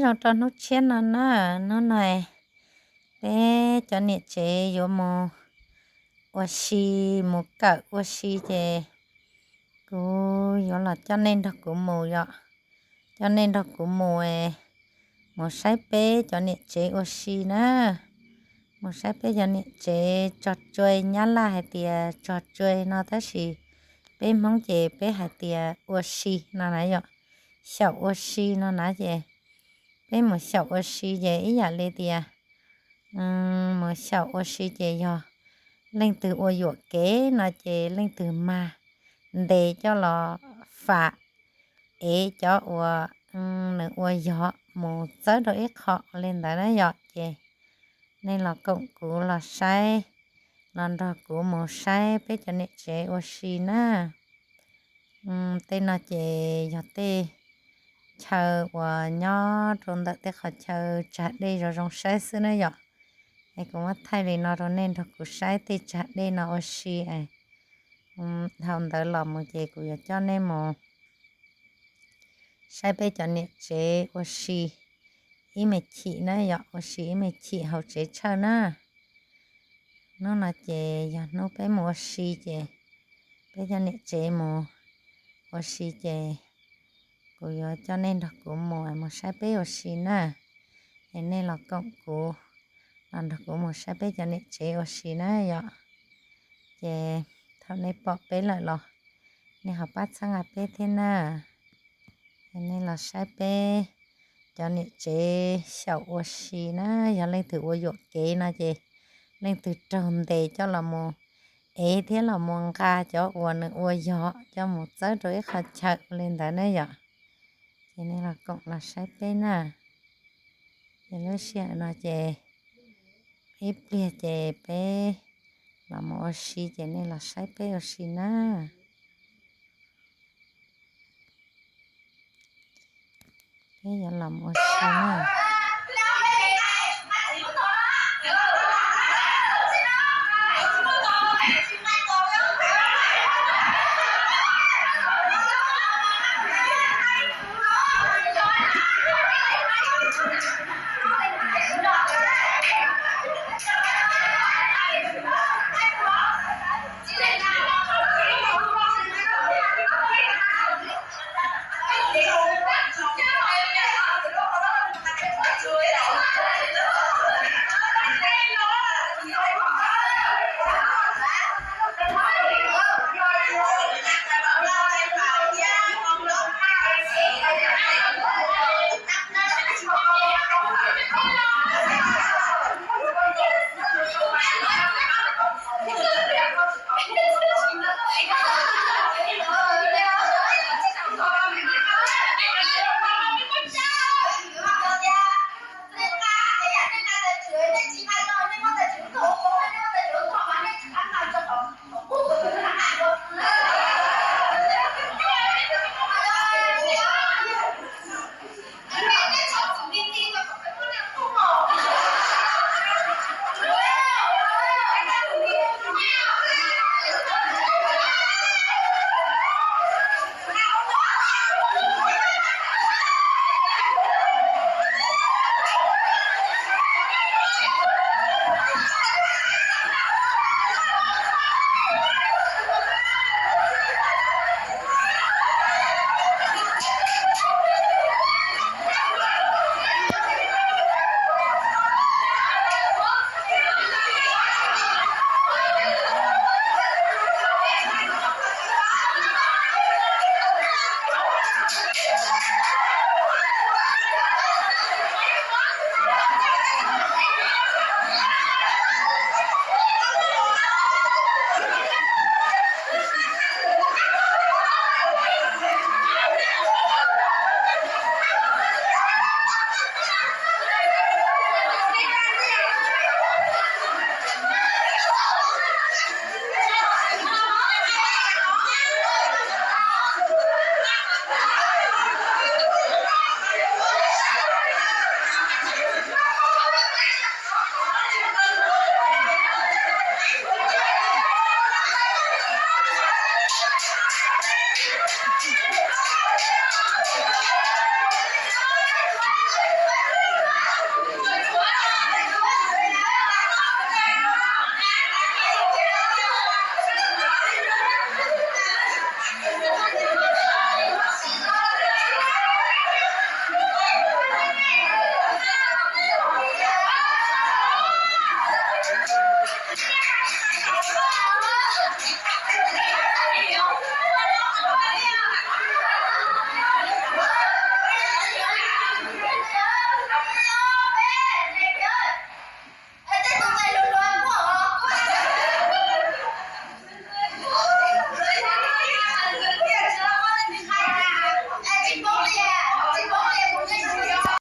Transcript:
Nyob zoo rau hnub tshiab no na, hnub no peb cov niam tsev yuav mus ua si, mus kawm ua si ces kuv yuav los coj nej nrog kuv mus yom. Coj nej nrog kuv mus, mus saib peb cov niam tsev ua si na. Mus saib peb cov niam tsev tso tsua, Nyab Laj hais tias tso tsua no tab sis peb Hmoob ces peb hais tias ua si no na yom. Xyaum ua si no na ces peb mus xyaum ua si ces ib yam li tias mus xyaum ua si ces yog leej twg ua yuam kev no ces leej twg mag ntes coj los fam, ev cov uas nws ua yog mus txawb rau ib qho li ntawd na yom. Ces nej los koom kuv los saib, los nrog kuv mus saib peb cov niam tsev ua si na. Tej no ces yog tej chaw uas nyob rau ntawm tej qhov chaw tsag dej zoo zoo saib xwb na yom. Es kuv muab thaij li no rau nej nrog kuv saib tej tsag dej no ua si. Dhau ntawd los mus ces kuv yuav coj nej mus saib peb cov niam tsev ua si ib me chim na yom, ua si ib me chim hauv tsev tshawj na. Hnub no ces yog hnub peb mus ua si ces peb cov niam tsev mus ua si ces kuv yuav coj nej nrog kuv mus, mus saib peb ua si na. Es nej los koom kuv, los nrog kuv mus saib peb cov niam tsev ua si na yom. Ces thaum nej pom peb lawm los nej ho pab txhawb nqa peb thiab na. Es nej los saib peb cov niam tsev xyaum ua si na, yog leej twg ua yuam kev no ces leej twg raug ntes coj los mus ev thiab los mus nqa cov uas nws ua yog coj mus txawb rau ib qho chaw li ntawd na yom. Ces nej los koom los saib peb na. Ces lub sij hawm no ces ib pliag ces peb los mus ua si ces nej los saib peb ua si na. Peb yuav los mus ua si na.